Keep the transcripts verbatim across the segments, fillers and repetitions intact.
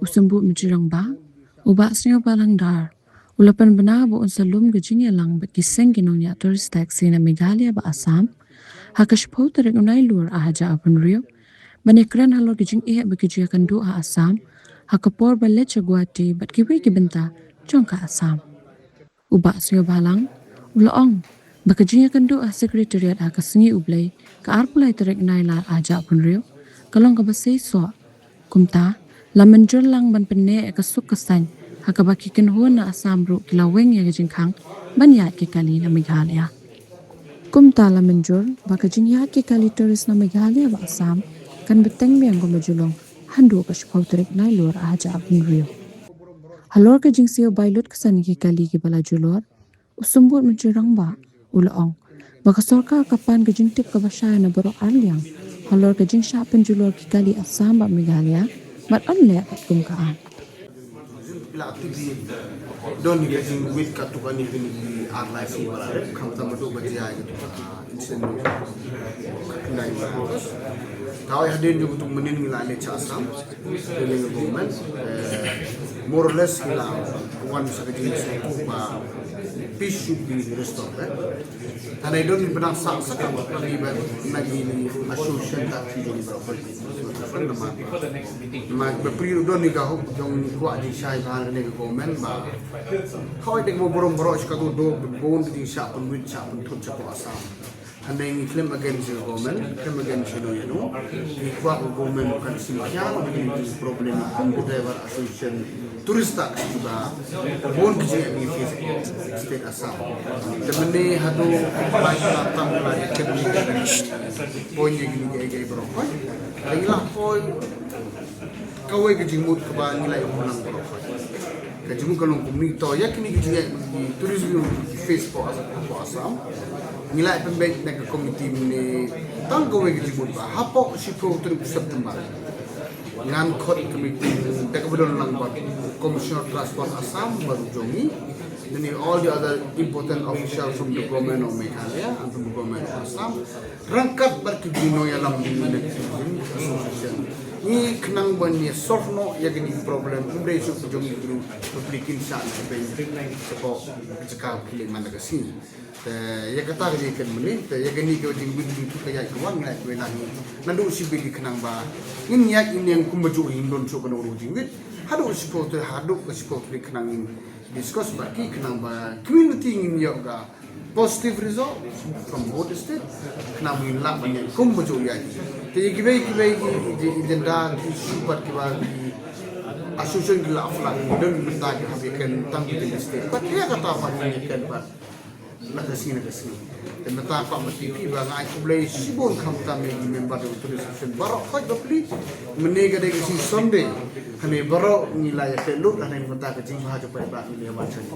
U Symbud Myntri Rangbah, u Bah Sniawbhalang Dhar, u la pynbna ba un sa lum ka jingïalang bad ki seng ki nongñiah tourist taxi na Meghalaya bad Assam ha ka shiphew tarik u Nailur ar hajar arphew hynriew, ban ïakren halor ka jingeh bad ka jingïakynduh ha Assam ha ka por ba leit sha Guwahati bad kiwei ki bynta jong ka Assam. U Bah Sniawbhalang u la ong ba ka jingïakynduh ha Secretariat ha ka Sngi U Blei ka arphew lai tarik Nailar ar hajar arphew hynriew ka long kaba seisoh. Kumta, la mynjur lang ban pynneh ïa ka suk ka saiñ ha kaba ki kynhun na Assam ruh ki la weng ïa ka jingkhang ban ïaid ki kali na Meghalaya. Kumta, la mynjur ba ka jingïaid ki kali tourist na Meghalaya bad Assam kan bteng biang kum ba ju long haduh ka shiphew tarik Nailur ar hajar arphew hynriew. Halor ka jingsiew bai lut ka saiñ ki kali kiba la julor, u Symbud Myntri Rangbah u la ong ba ka sorkar ka pan ka jingtip kaba shai na baroh arliang halor ka jingshah pynjulor ki kali Assam bad Meghalaya bad yn leh katkum ka aiñ. Phi la tip, don ka jingwit katto katne ha kine ki ar lai sngi ba la dep, khamtam haduh ba jia ïa ka incident khatnai. Thaw ïa hadien jong ka mynnin ngi la leit sha Assam, ka government, eh, more or less ngi la wan sha ka jingsngewthuh ba peace should be restored, eh. Tang dei don ba dang sah sah ka ba na kine ki association taxi jong ngi baroh. Namar ba pyrshah don ïa ka hok jong ngi kwah jingshai ba ha kane ka government ba kawei dei ba burom baroh shi kato, don bun ka jingshah pynwit shah pynthut shapoh Assam. Hynrei ngi khlem against ka government, khlem against ïano ïano. Ngi kwah ka government kan shim khia ïa kine ki problem kum ka driver association, tourist taxi ba bun ki jingeh ngi face hapoh state Assam. Te mynne haduh ba la tam la ïa kane, poi ïa kine kiei kiei baroh. Hynrei ngi la poi kawei ka jingmut kaba ngi la ïoh lang baroh. Ka jingmut ka long kumne, to ïa kine ki jingeh ki tourism ki face hapoh Assam, hapoh Assam, ngi la pynbeit na ka committee mynne tang kawei ka jingmut ba hapoh shiphew tarik September ngan khot ka meeting da kaba don lang bad Commissioner Transport Assam bad ruh jong ngi, then all the other important officials from the government of Meghalaya and from the government of Assam, ryngkat bad ki nongïalam jong ngi na ki association. Ngi khnang ban ïa solve noh ïa kine ki problem, ym dei shuh ka jong ngi ki ruh, ba phi kin shah na ka beiñ shapoh ka jaka ba ki leit man la ka sngi. Te ïa kata ka jingkren mynne, te ïa kane ka jingwit jingthuh ka ïaid ka wan, ngi la kren lang ngi. Naduh shibit ngi khnang ba ngin ïaid ngin ïeng kumba juh, ngim don shuh kano kano ka jingwit. Haduh shiphew tarik, haduh ka shiphew tarik khnang ngin discuss bad ki, khnang ba community ngin ïoh ka positive result from both state. Khnang ba ngin lah ban ïaid kumba juh ïaid. Te ïa kiwei kiwei ki, ki agenda, ki issue pat kiba ki association ki la flag, don bynta ki hap ïakren tang ki state. Pat ïa kata pat ngin ïakren pat na ka sngi na ka sngi. Te mynta pat ma T P ba nga ai khublei shibun khamtam ïa ki member jong ka tourist association baroh khoit bapli. Mynne ka dei ka sngi Sunday, hynrei baroh ngi la ïa peit lut, hynrei mynta ka jingbha jong paidbah ngi la ïa wan shane.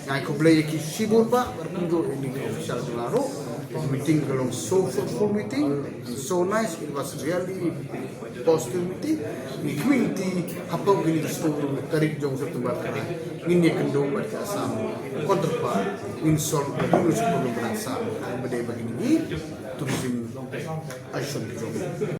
Nga ai khublei ïa ki shibun bah, bad kumjuh ïa ki official jong nga ruh. Ka meeting ka long so fruitful meeting and so nice, it was really positive meeting. Ngi community hapoh kine ki shiphew tarik jong September ka rai ngin ïakynduh bad ki Assam counterpart, ngin solve bad ngin solve problem ba dang sah. Ba dei ba kine ki tourism association ki jong ngi.